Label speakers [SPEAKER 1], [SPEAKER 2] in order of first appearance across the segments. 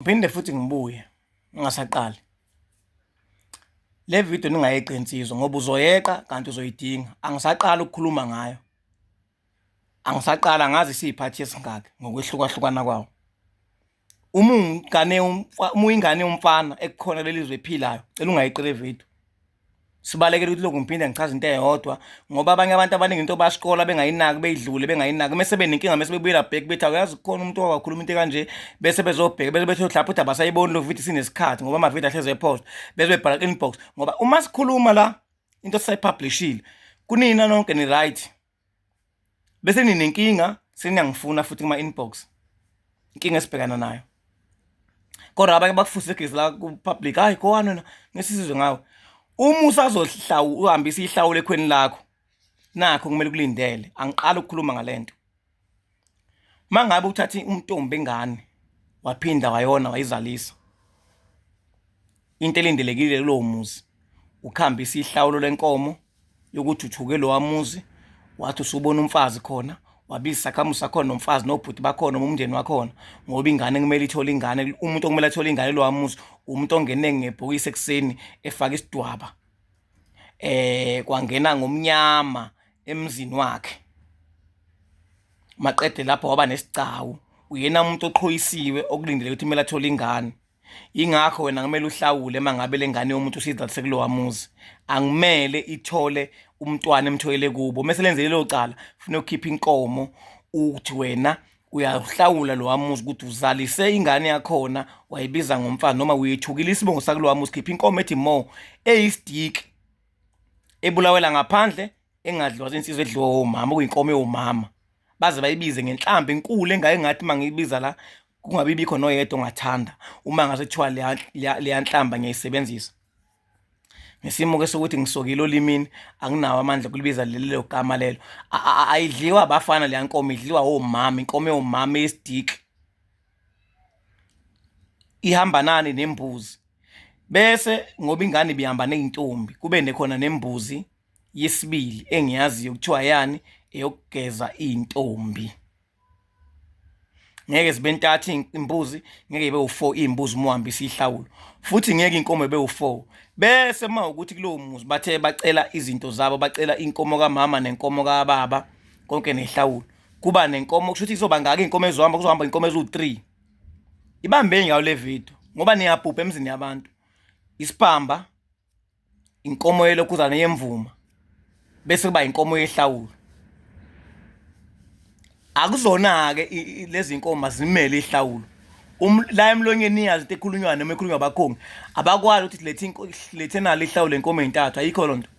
[SPEAKER 1] Ngiphinde futhi ngibuye ngingasaqali. Le video ningayeqi insizwa ngoba uzoyeqa kanti uzoyidinga. Angisaqali ukukhuluma ngayo. Angisaqali angazi isiyiphathi esingaki ngokwehlukahlukana kwawo. Uma ungane uma uyingane yomfana ekukhona leli zwe ephilayo, cela ungayeqi le video. Sibalekele ukuthi lokhu ngiphinde ngichaze into eyodwa ngoba abanye abantu abaningi into bayasikola bengayinaki beyidlule bengayinaki mese benenkinga mese bebuyela back bethi awuyazi kukhona umuntu owakhuluma into kanje bese bezobheka bese bethi mhlawumbe ukuthi abasayiboni lo video sinesikhathi ngoba amavidiyo ahlezi epost bese bebhala inbox ngoba uma sikhuluma la into sisayipublishile kunina nonke ni right bese ninenkinga seniyangifuna futhi kuma inbox inkinga esibhekana nayo kodwa abanye bakufuse igezi la ku-public hayi kowani wena ngesizwe ngawe uma usazohlawu uhambisa ihlawulo ekhweni lakho nakho kumele kulindele angiqali ukukhuluma ngale nto uma ngabe uthatha umntombi engane waphinda wayona wayizalisa into elindelekile kulowo muzi ukuhambisa ihlawulo lenkomo yokuthi uthuke lowa muzi wathi usubona umfazi khona wabiza isakhamuzi sakhona nomfazi nobhuti bakhona noma umndeni wakhona ngoba ingane kumele ithole ingane umuntu okumele athole ingane lowa muzi umuntu ongene ngebhokisi ekuseni efaka isidwaba eh kwangena ngomnyama emzini wakhe maqede lapho waba nesigcawu uyena umuntu oqhoyisiwe okulindeleke ukuthi kumele athole ingane Yingakho wena kumele uhlawule uma ngabe le ngane yomuntu usuyizalise kulowa muzi. Angimele ithole umntwana emtholele kubo. Mese lenze lelo cala, kufuneka ukhiphe inkomo uthi wena uyahlawula lowa muzi ukuthi uzalise ingane yakhona wayibiza ngomfana noma uyethukile isibongo sakulowa muzi, khipha inkomo ethi mo eyisidiki ebulawela ngaphandle engadliwa zinsizwa edliwa omama okuyinkomo yomama baze bayibize ngenhlamba enkulu engake ngathi uma ngiyibiza la kungabi bikho noyedwa ongathanda uma ngase kuthiwa leya nhlamba ngiyayisebenzisa ngesimo ke sokuthi ngisokile olimini anginawo amandla kulibiza lelo gama lelo ayidliwa abafana leya nkomo idliwa omama inkomo yomama esidiki ihamba nani nembuzi bese ngoba ingane ibihamba nezintombi kube nekhona nembuzi yesibili engiyaziyo kuthiwa yani eyokugeza iy'ntombi ngeke zibe ntathu imbuzi ngeke ibe u-four iy'mbuzi uma uhambisa ihlawulo futhi ngeke inkomo ibe u-four bese uma ukuthi kulowo muzi bathe bacela izinto zabo bacela inkomo kamama nenkomo kababa konke nehlawulo kuba nenkomo kusho ukuthi izoba ngaki iy'nkomo ezohamba kuzohamba iy'nkomo eziwu-three ibambeni ngayo le video ngoba niyabhubha emzini yabantu isibhamba inkomo yelokhuzana yemvuma bese kuba inkomo yehlawulo akuzona-ke lezi nkomo azimele ihlawulo um, la emlonyeni niyazi into ekhulunywayo noma ekhulunywa abakhongi abakwazi ukuthi lethe lethe nalo ihlawulo lenkomo ey'ntathu ayikho loo nto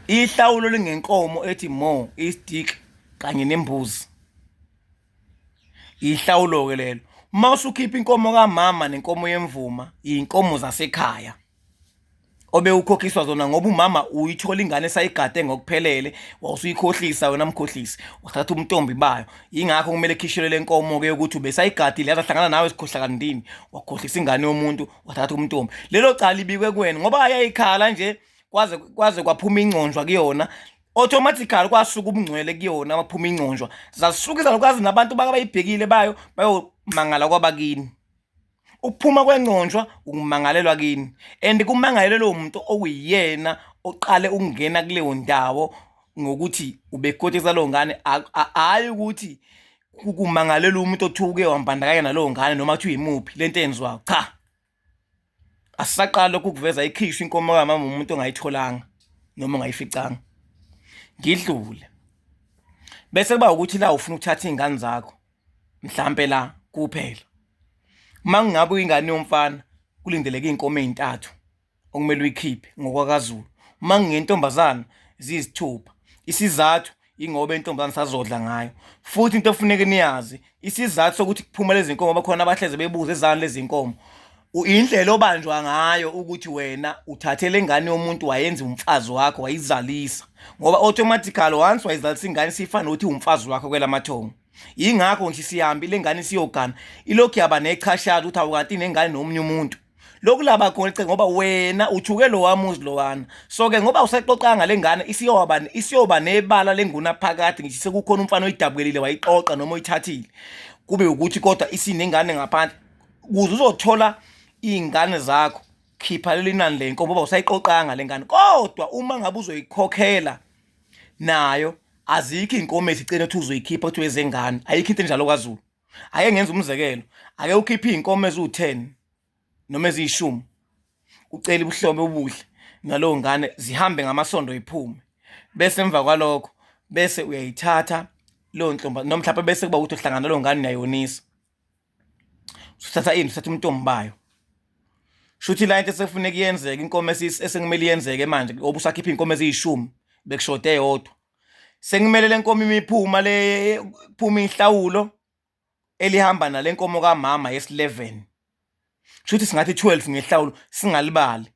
[SPEAKER 1] ihlawulo lingenkomo ethi mo istik kanye nembuzi ihlawulo-ke lelo uma usukhipha inkomo kamama nenkomo yemvuma iy'nkomo zasekhaya obewukhokhiswa zona ngoba umama uyithola ingane esayigade ngokuphelele wawusuyikhohlisa wena mkhohlisi wathatha umntombi bayo yingakho kumele khishelwe le nkomo-ke yokuthi ubesayigadile yaze ahlangana nawe esikhohlakandini wakhohlisa ingane yomuntu wathatha umntombi lelo cala ibikwe kuwena ngoba ayayikhala nje kwaze kwaze kwaphuma ingconjwa kuyona automatically kwasuka ubungcwele kuyona waphuma ingconjwa zasuka izalukazi nabantu bakabayibhekile bayo bayomangala kwabakini Ukuphuma kwenconjwa ukumangalelwa kini and kumangalelwe lowo muntu okuyiyena oqale ukungena kuleyo ndawo ngokuthi ubekotisa leyo ngane hhayi ukuthi kumangalelwa umuntu othiwa uke wambandakanya naleyo ngane noma kuthiwa imuphi lento eyenziwayo cha asisaqali lokhu kuveza ikhishwa inkomo kamama umuntu ongayitholanga noma ongayificanga ngidlule bese kuba ukuthi la ufuna ukuthatha iy'ngane zakho mhlampe la kuphela uma kungabe uyingane yomfana kulindeleke iy'nkomo ey'ntathu okumele uyikhiphe ngokwakaZulu uma kungentombazana ziyisithupha isizathu ingoba intombazane sazodla ngayo futhi into efuneka niyazi isizathu sokuthi kuphume lezi nkomo bakhona abahleze bebuza ezani lezi nkomo indlela obanjwa ngayo ukuthi wena uthathe lengane yomuntu wayenza umfazi wakho wayizalisa ngoba automatically once wayizalisa ingane sifana nokuthi umfazi wakho kwelamathongo Yingakho ngisho isihambile lengane isiyogana ilokhu yaba nechashaza ukuthi awukanti nengane nomunye umuntu. Lokhu laba khona iceke ngoba wena uthuke lo wamuzi lowana. So ke ngoba usexoxanga lengane isiyoba isiyoba nebala lenguna phakathi ngisho sekukhona umfana oyidabukelile wayixoxa noma oyithathile. Kube ukuthi kodwa isinengane ngaphandle. Ukuze uzothola iy'ngane zakho khipha leli nani le nkomo ngoba usayiqoqanga le ngane kodwa uma ngabe uzoyikhokhela nayo azikho iy'nkomo ezicela ukuthi uzoyikhipha kuthiwe ezengane ayikho into enjalo kwaZulu. Ake ngenze umzekelo, ake ukhiphe iy'nkomo eziwu-10 noma eziyishumi ucele ubuhlobo obuhle nalowo ngane zihambe ngamasondo iphume bese emva kwalokho bese uyayithatha leyo ntomba noma mhlawumbe bese kuba ukuthi uhlangana nalowo ngane niyayonisa usuthatha ini usuthatha umntombi bayo shuthi la into esekufuneka iyenzeke inkomo esekumele iyenzeke manje ngoba usakhipha iy'nkomo eziyishumi bekushode eyodwa sekumele le nkomo imiphuma le phuma inhlawulo elihamba nale nkomo kamama yesi-11 shuthi singathi 12 ngehlawulo singalibali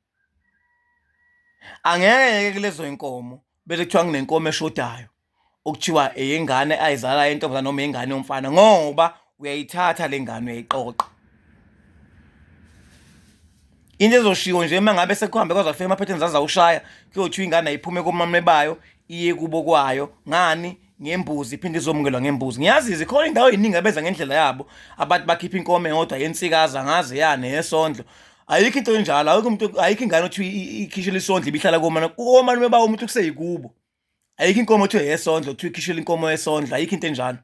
[SPEAKER 1] angeke kulezo inkomo bese kuthiwa kunenkomo eshodayo okuthiwa eyengane ayizala yentombazane noma eyengane yomfana ngoba uyayithatha le ngane uyayiqoqa into ezoshiwo nje uma ngabe sekuhambe kwaze kwafika emaphetheni zazawushaya kuyothiwa ingane ayiphume komame bayo iye kubo kwayo ngani ngembuzi iphinde izomukelwa ngembuzi ngiyazi zikhona indawo eziningi abenza ngendlela yabo abantu bakhipha inkomo eyodwa yensikazi angazi yani yesondlo ayikho into enjalo ayikho umuntu ayikho ingane othi ikhishela isondlo ibihlala komana komalume bawo umuntu kuseyikubo ayikho inkomo othiwe yesondlo kuthiwa ikhishela inkomo yesondlo ayikho into enjalo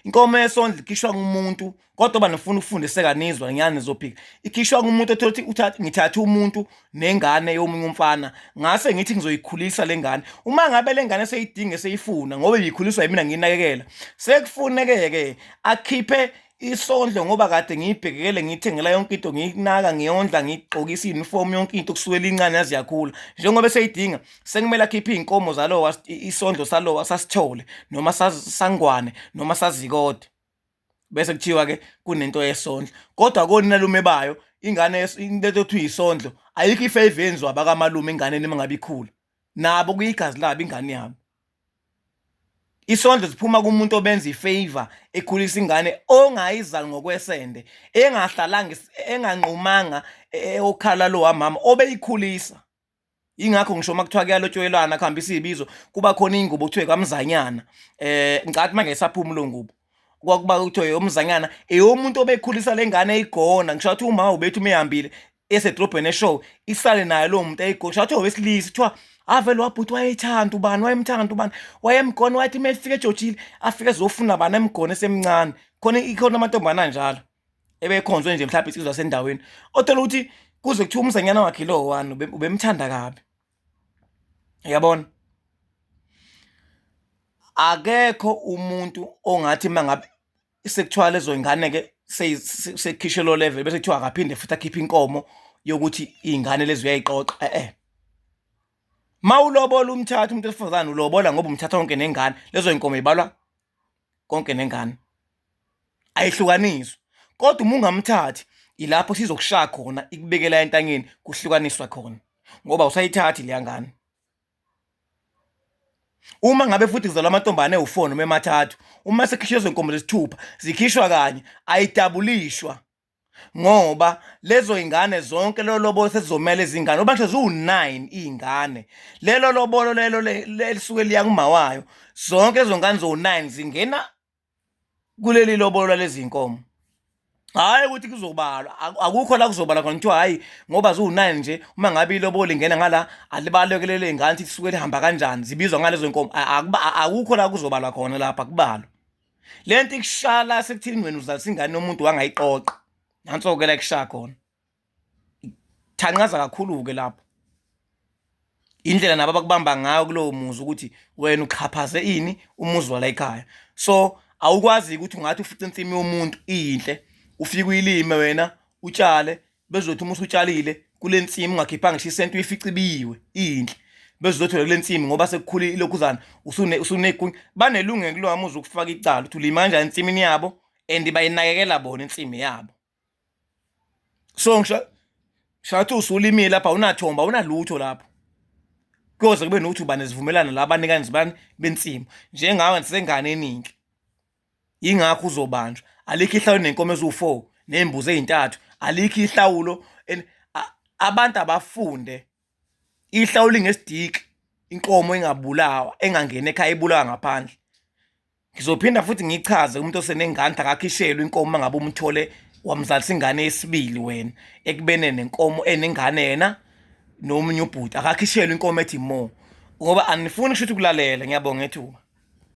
[SPEAKER 1] inkomo yesondlo ikhishwa ngumuntu kodwa uba nifuna ukufundiseka nizwa ngiyani nizophika ikhishwa ngumuntu othola ukuthi uthatha ngithathe umuntu nengane yomunye umfana ngase ngithi ngizoyikhulisa le ngane uma ngabe le ngane seyidinga seyifuna ngoba ibikhuliswa yimina ngiyinakekela sekufuneke-ke akhiphe isondlo ngoba kade ngiyibhekekele ngiyithengela yonke into ngiyinaka ngiyondla ngiyigqokisa i-uniform yonke into kusukela incane yaze yakhula njengoba eseyidinga sekumele akhiphe iy'nkomo zalowa isondlo salowa sasithole noma sangwane noma sazikode bese kuthiwa-ke kunento yesondlo kodwa koninalume bayo ingane into ethiwa isondlo ayikho ifave yenziwa abakamalume enganeni uma ngabe ikhula nabo kuyigazi labo ingane yabo Isondlo siphuma kumuntu obenza ifavor ekhulisa ingane ongayizali ngokwesende engahlalanga enganqumanga okhala lo wamama obeyikhulisa ingakho ngisho uma kuthiwa kuyalotshoyelwana kuhambisa iy'bizo kuba khona iy'ngubo kuthiwe kamzanyana um ngicathi uma ngesaphumi lo ngubo kwakuba kuthiwe umzanyana eyomuntu obekhulisa le ngane eyigona ngisho ukuthi umama ubethu uma ehambile esedrobheni eshow isale naye lowo muntu eyigona sho owesilisa kuthiwa avele wabhuti wayethanda ubani wayemthanda ubani wayemgona wathi uma efika ejojile afike ezofuna bani emgone esemncane khona ikhona amantombane anjalo ebekhonzwe nje mhlawumbe insizwa sendaweni othola ukuthi kuze kuthiwa umzanyana wakhe lo wani ubemthanda kabi uyabona akekho umuntu ongathi mangabe sekuthiwa lezo ngane-ke sekukhishwe lo level bese kuthiwa akaphinde futhi akhiphe inkomo yokuthi iy'ngane lezi uyayiqoqa e-e ma ulobola umthatha umuntu wesifazane ulobola ngoba umthatha konke nengane lezo y'nkomo yibalwa konke nengane ayihlukaniswa kodwa uma ungamthathi ilapho sizokushaya khona ikubekela entangeni kuhlukaniswa khona ngoba usayithathi leya ngane Uma ngabe futhi kuzalwa amantombane ewu-4 noma emathathu, uma sekukhishwa lezo nkomo zesithupha zikhishwa kanye, ayidabulishwa ngoba lezo ingane zonke lelo lobolo sezizomela izingane ngoba ngisho ziwu-9 iy'ngane lelo lobolo lelo elisuke liya kumawayo zonke lezo ngane ziwu-9 zingena kuleli lobolo lalezi nkomo hhayi ukuthi kuzobalwa akukho la kuzobalwa khona kuthiwa hhayi ngoba ziwu-9 nje uma ngabe ilobolo ingena ngala alibalekelele iy'ngane ukuthi lisuke lihamba kanjani zibizwa ngalezo nkomo akukho la kuzobalwa khona lapha kubalwa le nto ikushala sekuthini wena uzalisa ingane yomuntu wangayiqoqa nanso-ke la ikushaya khona thanqaza kakhulu-ke lapho indlela nabo abakubamba ngayo kulowo muzi ukuthi wena uxhaphaze ini umuzi wala ekhaya so awukwazi ukuthi ungathi ufice insimi yomuntu iyinhle ufike uyilime wena utshale bezothi uma usutshalile kule nsimi ungakhiphanga ngisho isenti uyifice ibiyiwe iyinhle bezothi kule nsimi ngoba sekukhula ilokhuzana usunegunya banelungelo kulowa muzi ukufaka icala ukuthi ulima kanjani ensimini yabo and bayinakekela bona insimi yabo so ngisho shathi usulimile lapha awunathomba awunalutho lapho kuyoze kube nokuthi uba nesivumelano la abanikazi bani bensimu njengawe nisengane eningi yingakho uzobanjwa alikho ihlawulo nenkomo eziwu-4 ney'mbuzi ey'ntathu alikho ihlawulo abantu abafunde ihlawulo ingesidiki inkomo engabulawa engangeni ekhaya ibulawa ngaphandle Ngizophinda futhi ngichaze umuntu osenengane akakhishelwe inkomo uma ngabe umthole Wamzalisa ingane yesibili wena ekubene nenkomo enengane yena nomunye ubhuti akakhishelwe inkomo ethi more ngoba anifuni kusho ukuthi ukulalela. Ngiyabonga ethuba.